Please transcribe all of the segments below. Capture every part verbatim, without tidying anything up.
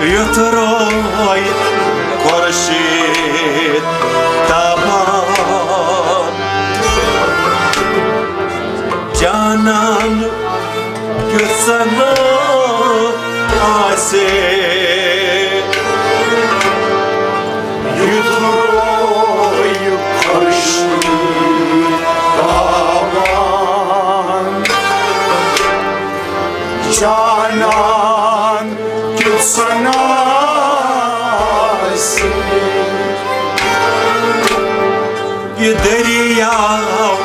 یُتھ روے خورشید تابان، جانان کیُتھ سنا آسہِ۔ یُتھ روے خورشید تابان، جانان کیُتھ سنا آسہِ۔ یہِ دٔریاو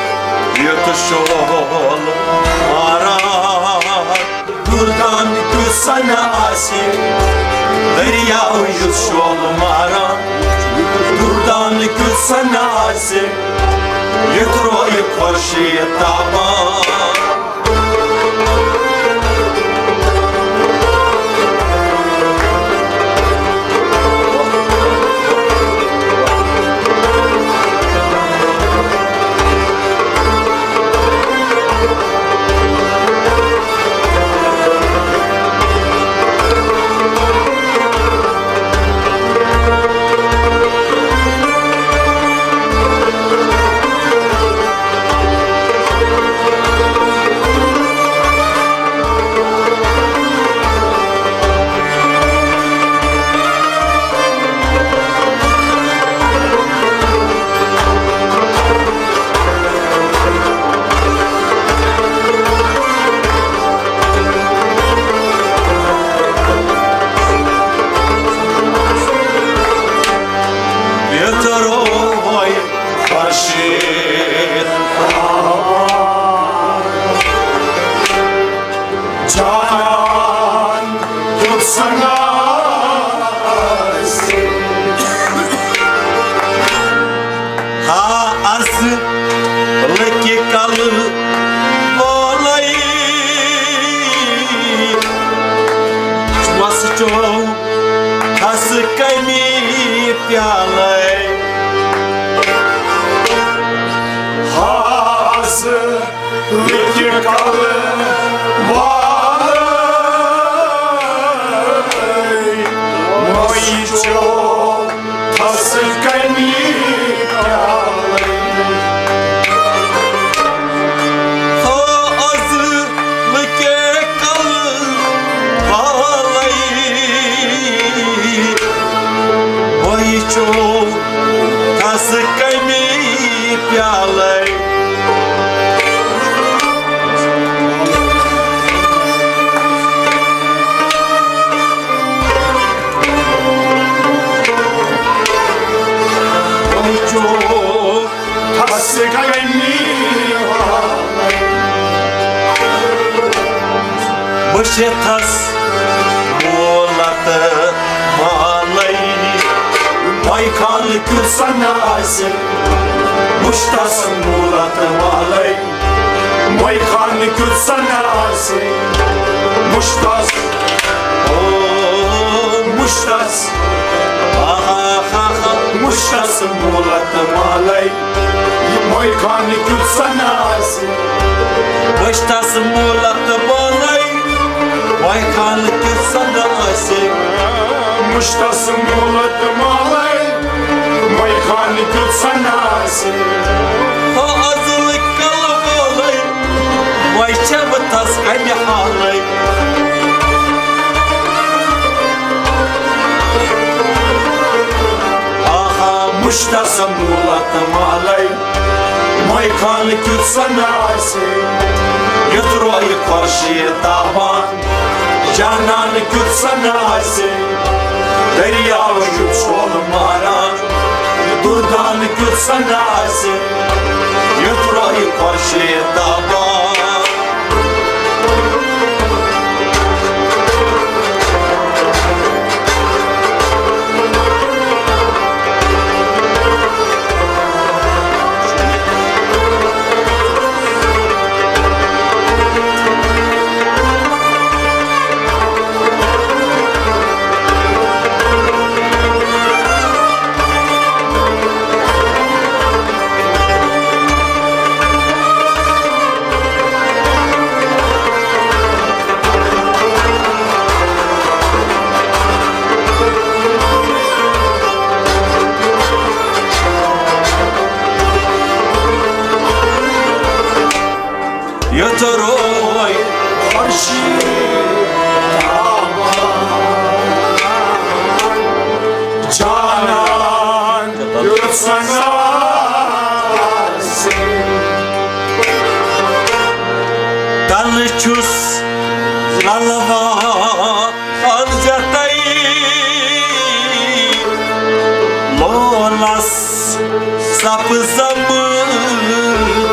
یُتھ شول ماران، دُردان کیُتھ سنا آسہِ۔ دٔریاو یُتھ شول ماران، دُردان کیُتھ سنا آسہِ۔ یُتھ روے خورشید تابان۔ یُتھ روے خورشید تابان، جانان کیُتھ سنا آسہِ۔ ہا از لکہِ کل والے، وس چو کھس کمی پیالے۔ ہا از لکہِ کل والے، وس چو کھس کمی پیالے۔ ہا از لکہِ کل والے، وس چو کھس کمی پیالے۔ وس چو کھس کمی پیالے۔ بہٕ چھَتھس مولت مالے، مے خان کیُتھ سنا آسہِ۔ مُشتس مولت مالے، مے خان کیُتھ سنا آسہِ۔ مُشتس، او مُشتس، آہا ہا ہا، مُشتس مولت مالے، یہِ مے خان کیُتھ سنا آسہِ۔ مُشتس مولت مالے، مے خان کیُتھ سنا آسہِ۔ مُشتس مولت مالے، مے خان کیُتھ سنا آسہِ۔ ہا ازل کل والے، وے چھَتھس کمہِ حالے۔ آہا مُشتس مولت مالے، مے خان کیُتھ سنا آسہِ۔ یُتھ روے خورشید تابان، جانان کیُتھ سنا آسہِ۔ دٔریاو یُتھ شول ماران، دُردان کیُتھ سنا آسہِ۔ یُتھ روے خورشید تابان۔ چھُس للوان زیتَے، لولس سبزم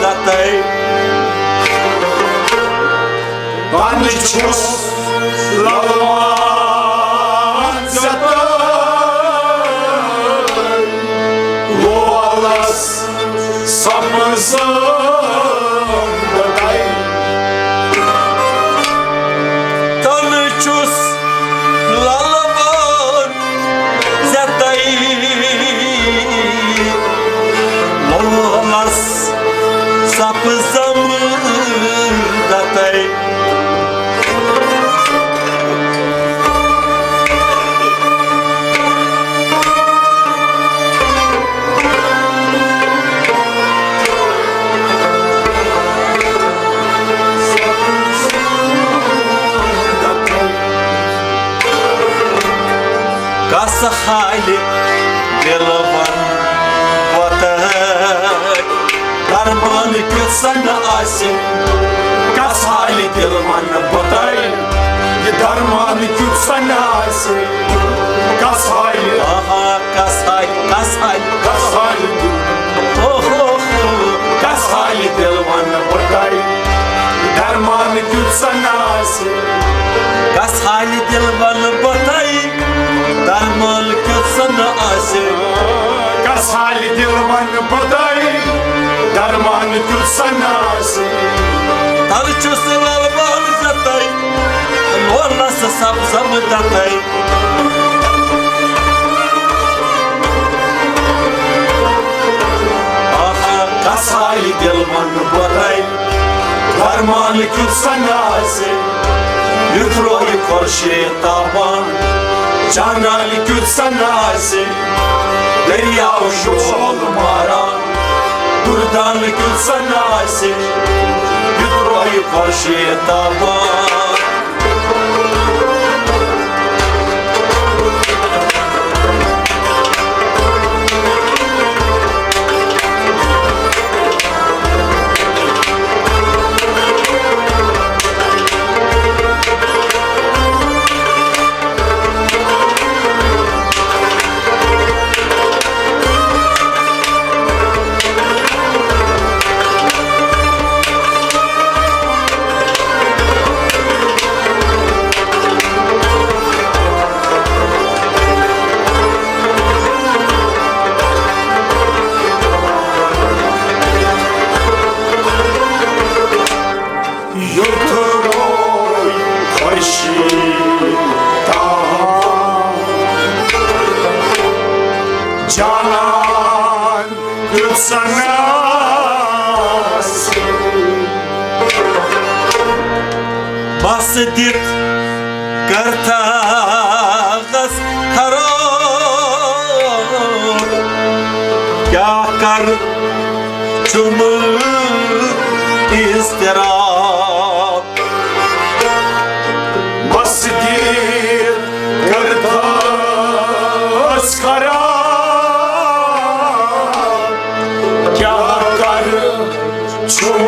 دتَے۔ بہٕ چھُس للوان زیتَے، لولس سبزم دتَے۔ تنہٕ چھُس للوان زیتَے، لولس سبزم دتَے۔ کس حالہِ دِل ون وۄتہٕ، درمان کیُتھ سا نہٕ آسہِ۔ کس حالہِ دِل ون بہٕ تۄہہِ، یہِ درمان کیُتھ سا نہٕ آسہِ۔ کس حالہِ، آہا، کس حالہِ، کس حالہِ، کس حالہِ دِل، اوہ، اوہ، اوہ۔ کس حالہِ دِل ون بہٕ تۄہہِ، یہِ درمان کیُتھ سا نہٕ آسہِ۔ کس حالہِ دِل ون بہٕ تۄہہِ، درمان کیُتھ سا نہٕ آسہِ۔ کس حالہِ دِل ون بہٕ تۄہہِ، درمان کیُتھ سا نہٕ آسہِ۔ تنہٕ چھُس للوان زیتَے، لولس سبزم دتَے۔ آہا، کس حالہِ دِل ون بہٕ تۄہہِ، درمان کیُتھ سا نہٕ آسہِ۔ یُتھ رویہِ خۄرشیٖد تابان، چانان کیُتھ سا نہٕ آسہِ۔ دٔریاو شول ماران، دُردان کیُتھ سا نہٕ آسہِ۔ یُتھ رویہِ خۄرشیٖد تابان۔ یُتھ روے خۄشی تام جانان کیُتھ سا نہٕ آسہِ۔ بس دِتھ کٔرتھس خراب، کیٛاہ کرٕ چھُم اضطراب۔ بس دِتھ کٔرتھس خراب، کیٛاہ کرٕ چھُم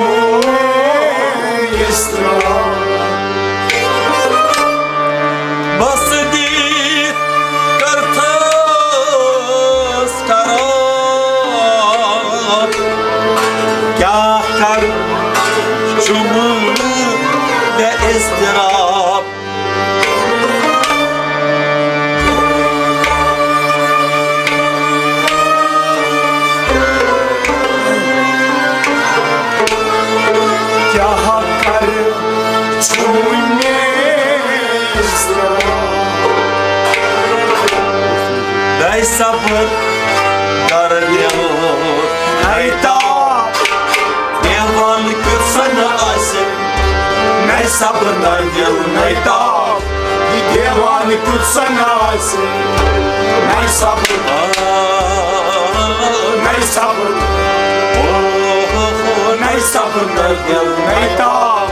اضطراب۔ بس دِتھ کٔرتھس خراب، کیٛاہ کرٕ چھُم مےٚ اضطراب۔ کیٛاہ کرٕ چھُم مےٚ اضطراب۔ نَے صبر کر دِل، نَے تاب، دیوان کیُتھ سا نہٕ آسہِ۔ نَے صبر، نَے دِل، نَے تاب، یہِ دیوان کیُتھ سا نہٕ آسہِ۔ نَے صبر، نَے صبر، نَے صبر، نَے دِل، نَے تاب،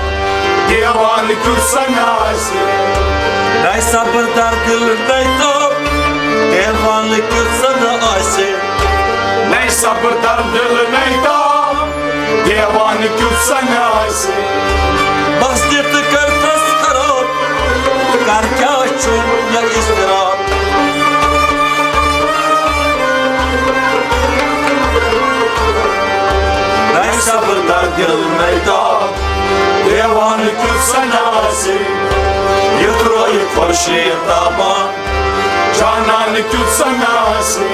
دیوان کیُتھ سا نہٕ آسہِ۔ نَے صبر، نَے دِل، نَے تاب، دیوان کیُتھ سا نہٕ آسہِ۔ نَے صبر، نَے دِل، نَے تاب، دیوان کیُتھ سا نہٕ آسہِ۔ بس دِتھ کٔرتھس خراب، کر کیٛاہ چھُم یہِ اضطراب۔ نَے صبر تر دِل نَے تاب، دیوان کیُتھ سَنہٕ آسہِ، یہِ ترٛووِ خۄرشیٖد تابان۔ جانان کیُتھ سَنہٕ آسہِ،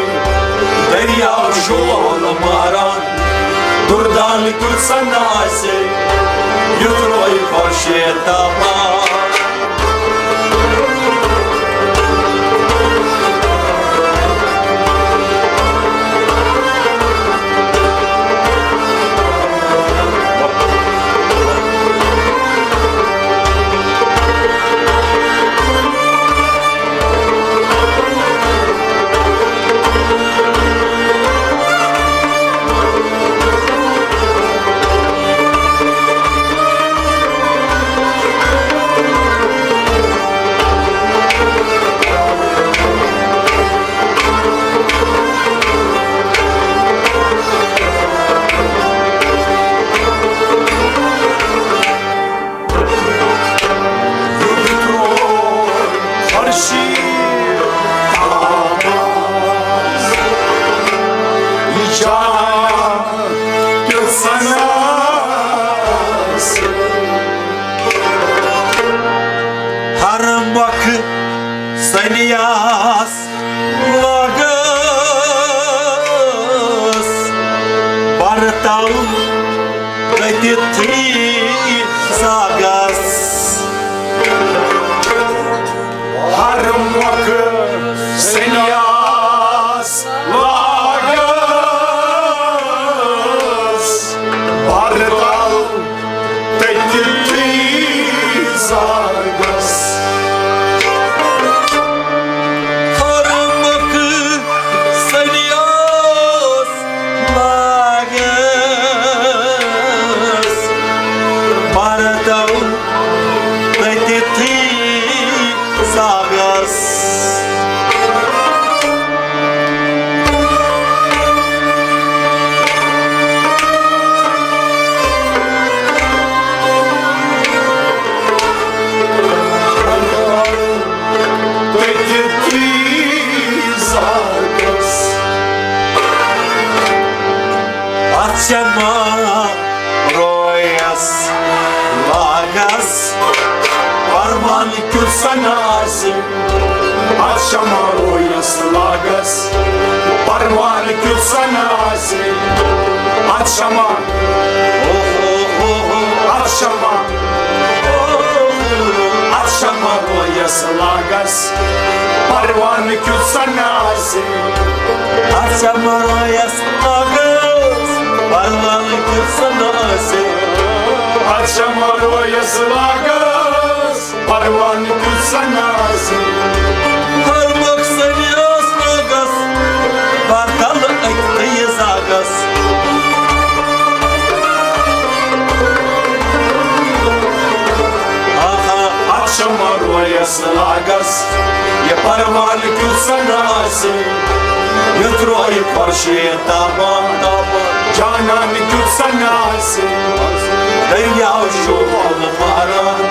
دٔریاو شول ماران۔ دُردان کیُتھ سَنہٕ آسہِ، یُتھ روے خۄرشیٖد تابان۔ ہر مۄکھٕ سنیاس لاگس، پرتو تٔتتھٕے زاگس۔ ہر مۄکھٕ سنیاس لاگس، پرتو تٔتتھٕے زاگس۔ ہر مۄکھٕ سنیاس لاگس، پرتو تٔتتھٕے زاگس۔ تٔتتھٕے زاگس۔ اتھ چھےٚ ما رویس لاگس، پروان کیُتھ سنہٕ آسہِ۔ اتھ شمع رویس لاگس، پروان کیُتھ سنہٕ آسہِ۔ اتھ شمع، اتھ شمع، اتھ شمع رویس لاگس، پروان کیُتھ سنہٕ آسہِ۔ اتھ شمع رویس لاگس، پروان کیُتھ سنہٕ آسہِ۔ اتھ شمع رویس لاگس، پروان کیُتھ سنہٕ آسہِ۔ ہر مۄکھٕ سنیاس لاگس، بر تل أکۍ تھٕے زاگس۔ آہا، اتھ شمع رویس لاگس، یہِ پروان کیُتھ سنہٕ آسہِ۔ یہِ ترٛووِ خۄرشیٖد تابان، جانان کیُتھ سنہٕ آسہِ۔ دٔریاو شول ماران،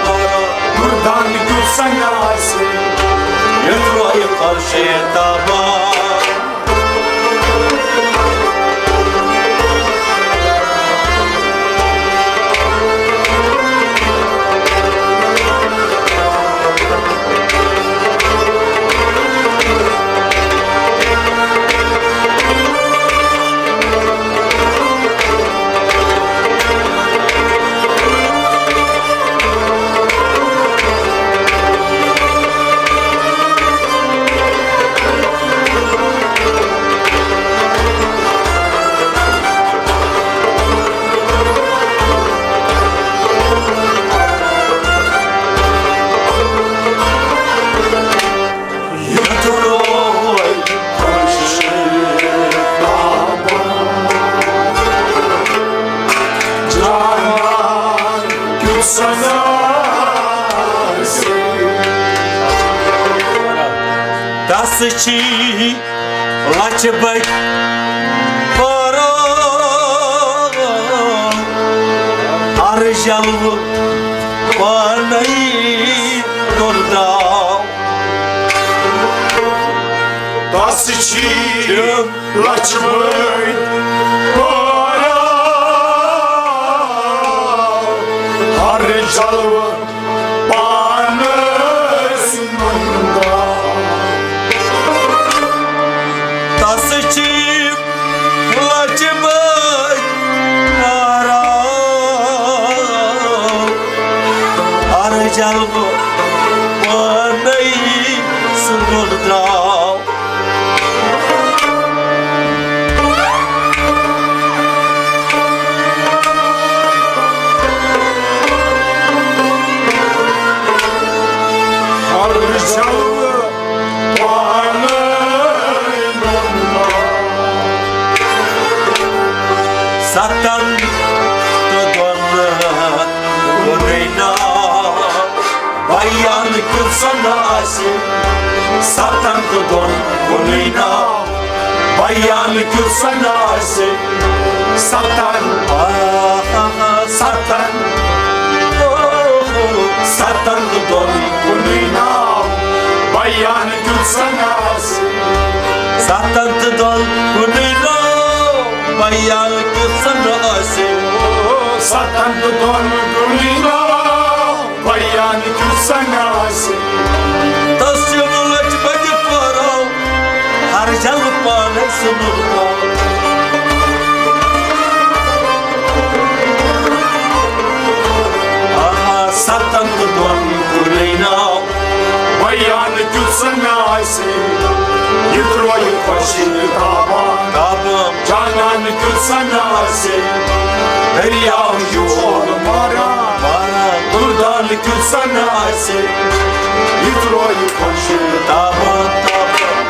مردان کیُتھ سنہٕ آسہِ۔ یہِ ترٛووِ خۄرشیٖد تابان۔ دس چھی لچھ بچ پارو ہر جلوٕ پانے دۄن درٛاو۔ تس چھِ لچھ بٔدۍ پٲراو، ہر جلوہٕ پانس منٛز۔ تس چھِ لچھ بٔدۍ پٲراو، ہر جلوہٕ پانے سُہ درٛاو۔ ستن تہٕ دۄن کوٚرُے ناو۔ بیان کیُتھ زن آسہِ، ستن تہٕ دۄن کُنُے ناو۔ بیان کیُتھ زن آسہِ، ستن، آہا، ستن، اوہو، ستن تہٕ دۄن کُنُے ناو۔ بیان کیُتھ زن آسہِ، ستن تہٕ دۄن کُنُے ناو۔ بیان کیُتھ زن آسہِ، ستن تہٕ دۄن کُنُے ناو۔ بیان کیُتھ زن آسہِ۔ تس چھِ لچھ بٔدۍ پٲراو، ہر جلوہٕ پانے سُہ درٛاو۔ آہا، ستن تہٕ دۄن کُنُے ناو۔ بیان کیُتھ زن آسہِ، یہِ ترٛویہِ خۄشِک تابان۔ تابان۔ جانان کیُتھ زن آسہِ، دٔریاو یور ماران۔ ماران۔ دُردان کیُتھ زن آسہِ، یہِ ترٛویہِ خۄشِک تابان، تابان۔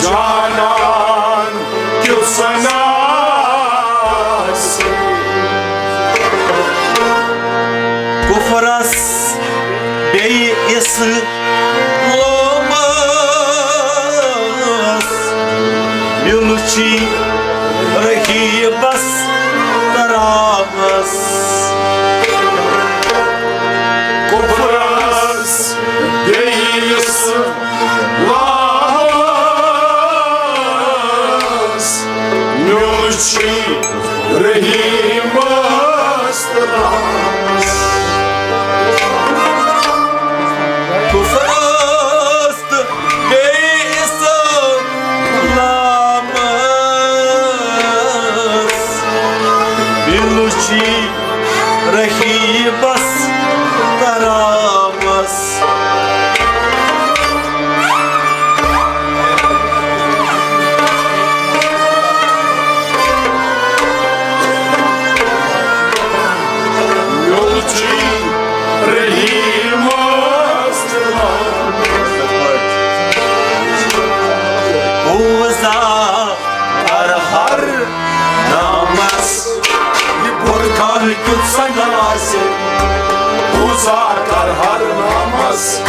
جانان کیُتھ زن آسہِ۔ کفرس بیٚیہِ اسلامس، میُن چھُے رحیمس کرامس۔ کفرس بیٚیہِ اسلامس، میُن چھُے رحیمس کرامس۔ کفرس تہٕ بیٚیہِ اسلامس، میُن چھُے رحیمس کرامس۔ میُن چھُے رحیمس کرامس۔ پوٗزا کر ہر نامس، یہِ بُت خانہٕ کیُتھ زن آسہِ۔ پوٗزا کر ہر نامس،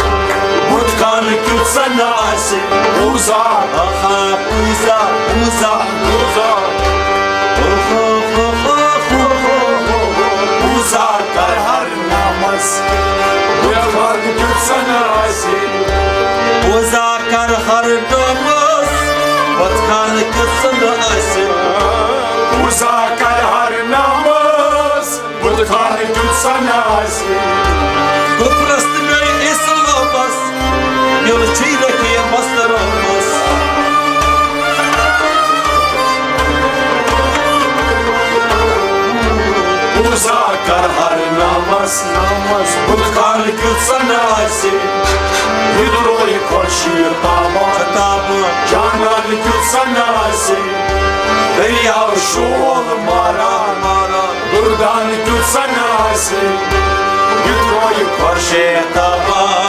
بُت خانہٕ کیُتھ زن آسہِ۔ پوٗزا، آہا، پوٗزا، پوٗزا، پوٗزا۔ اوہو، ہو، ہو، ہو، ہو، ہو، ہو۔ پوٗزا کر ہر نامس، بُت خانہٕ کیُتھ زن آسہِ۔ پوٗزا کر ہر نامس، بُت خانہٕ کیُتھ زن آسہِ۔ پوٗزا کر ہر نامس، بُت خانہٕ کیُتھ زن آسہِ۔ کفرس تہٕ بیٚیہِ اسلامس، میُن چھُے رحیمس کرامس۔ سا کر ہر نامس، نامس بُت خانہٕ کیُتھ زن آسہِ، یہِ ترٛووِ خۄشی تابان، تابان۔ جانان کیُتھ زن آسہِ، دٔریاو شول ماران، ماران۔ دُردان کیُتھ زن آسہِ، یہِ ترٛووِ خۄشی تابان۔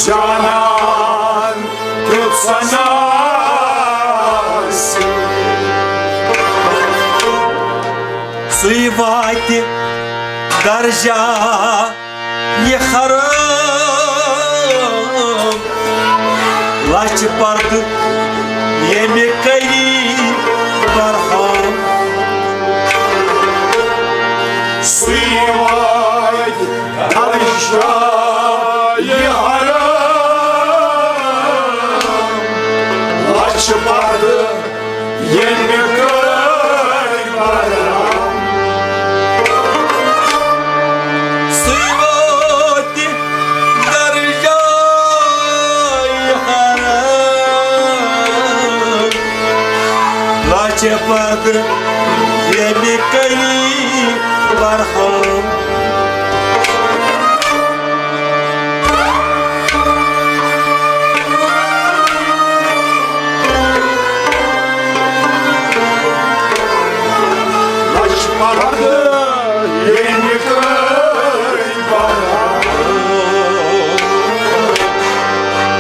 جانان کیُتھ زن آسہِ، سُے واتہِ درجہ یہِ خراب۔ لچھ پردٕ ییٚمہِ کٔری برہم، سُے واتہِ درجہ یہِ حرام۔ لچھ پردٕ ییٚمہِ کٔرۍ برہم، سُے واتہِ درجہ یہِ حرام۔ لچھ پردٕ ییٚمہِ کٔرۍ برہم۔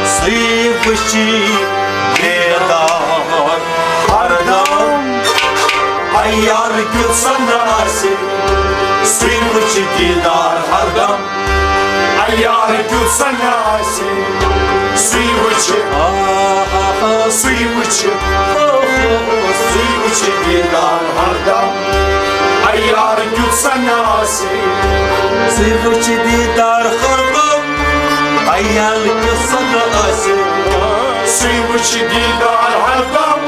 سُے وٕچھِ دیدار ہردم، عیال کیُتھ زن آسہِ۔ سُے وٕچھِ دیدار ہردم، عیال کیُتھ زن آسہِ۔ سُے وٕچھِ، آہا، سُے وٕچھِ، سُے وٕچھِ دیدار ہردم، عیال کیُتھ زن آسہِ۔ سُے وٕچھِ دیدار ہردم، عیال کیُتھ زن آسہِ۔ سُے وٕچھِ دیدار ہردم،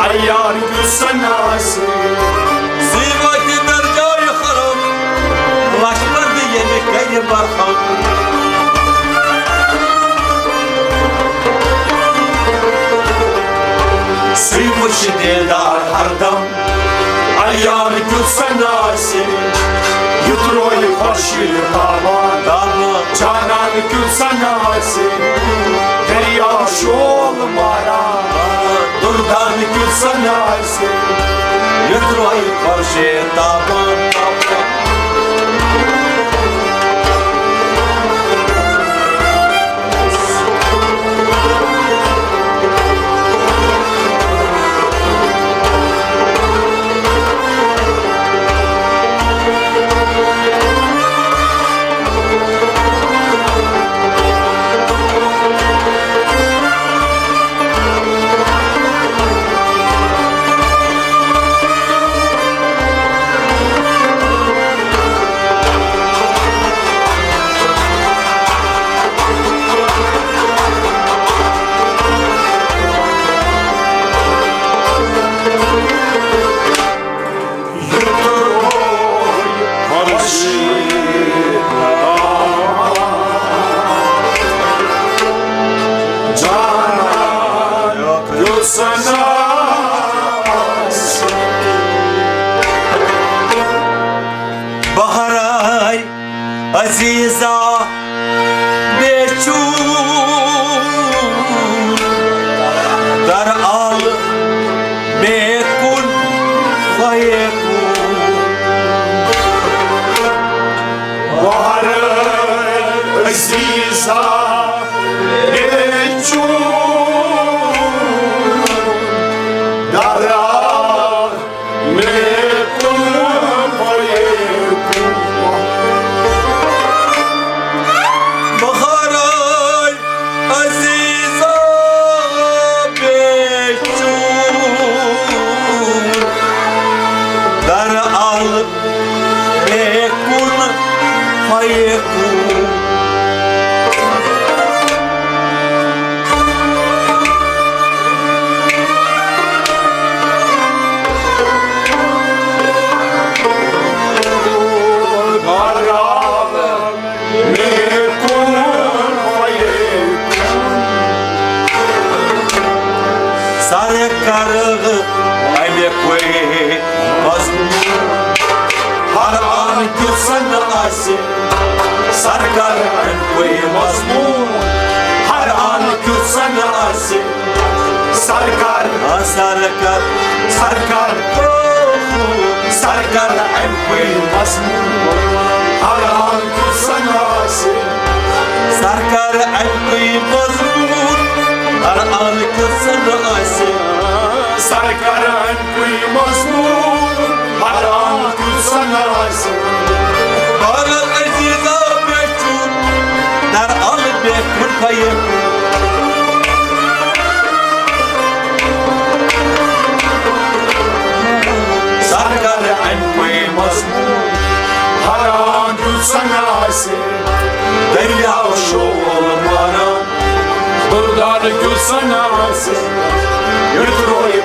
عیال کیُتھ زن آسہِ۔ سُے واتہِ درجہ یہِ حرام، لچھ پردٕ ییٚمہِ کٔرۍ برہم۔ سُے وٕچھِ دیدار ہردم، عیال کیُتھ زن آسہِ۔ یہِ ترٛووِ خۄشی تابان، تابان۔ جانان کیُتھ زن آسہِ، دٔریاو شول ماران۔ دُردان کیُتھ زن آسہِ، یہِ ترٛووِ خۄشی تابان، تابان۔ بہرائے عزیزا بے چون، در عالم بے کن فیکون۔ بہرائے عزیزا بے چون، کوئی مضمون ہر آن کیُتھ زن آسہِ، سرکار اَمہِ کوئی مضمون ہر آن کیُتھ زن آسہِ، سرکار، آ، سرکار، سرکار، او، او، سرکار اَمہِ کوئی مضمون ہر آن کیُتھ زن آسہِ، سرکار اَمہِ کوئی مضمون ہر آن کیُتھ زن آسہِ، سرکار اَمہِ کوئی مضمون ہر آن کیُتھ زن آسہِ۔ بارہ عزیزا بیچون در ال بیکن فیکون، سرکار اَمہِ کوئی مضمون ہر آن کیُتھ زن آسہِ۔ دریاو شول ماران بردار کیُتھ زن آسہِ، یُتھ روی